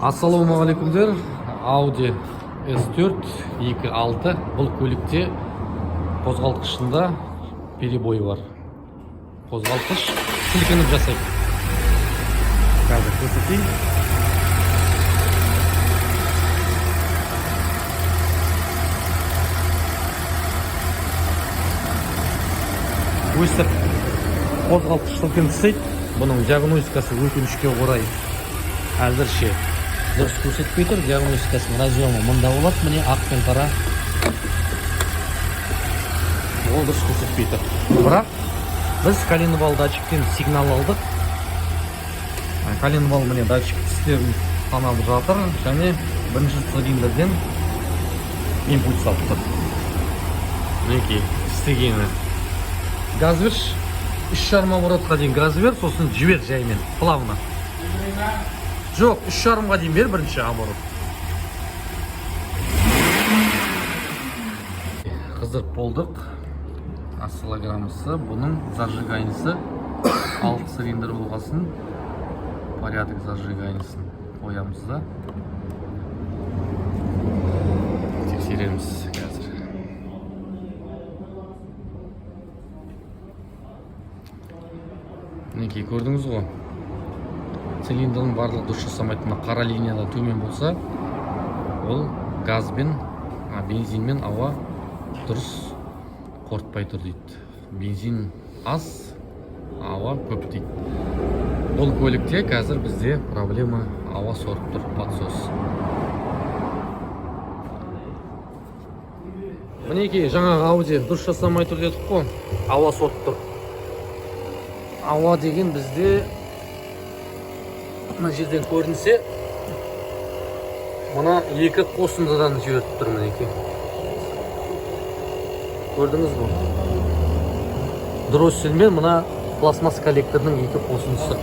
Ассалаумағалейкумдер. Audi S4 2.6. Бұл көлікте қозғалтқышында перебой бар. Қозғалтқыш сілкініп жасайды. Қазір көрсетейін. Өстіп қозғалтқыш сілкініп жасайды. Бұның диагностикасы, өкінішке орай, әзірше дұрыс көрсетпей тұр. Диагностикасының разъемы мында болады, міне, ақ пен қара. Ол дұрыс көрсетпей тұр, бірақ біз коленвал датчиктен сигнал алдық. Коленвал, міне, датчик тістерін санап жатыр және бірінші цилиндрден импульс алып тұр. Мінекей, істегені. Газ берші, 3,5 оборотқа дейін газ бер, сосын жібер жаймен, плавно. Жоқ, 3,5-ға дейін бер бірінші оборот. Қыздырып болдық. Осциллограммасы бұның, зажиганиесі 6 цилиндр болғасын, порядок зажиганиесін қоямыз да, тексереміз қазір. Мінекей, көрдіңіз ғой, цилиндрдің барлығы дұрыс жасамайды. Мына қара линияда төмен болса, ол газбен, бензинмен ауа дұрыс қорытпай тұр дейді. Бензин аз, ауа көп дейді. Бұл көлікте қазір бізде проблема: ауа сорып тұр подсос. Мінекей, жаңағы Ауди дұрыс жасамай тұр дедік қой, ауа сорып тұр. Ауа деген бізде мына жерден көрінсе, мына екі қосындыдан жіберіп тұр. Мінекей, көрдіңіз бе, дроссель мен мына пластмасс коллектордың екі қосындысы.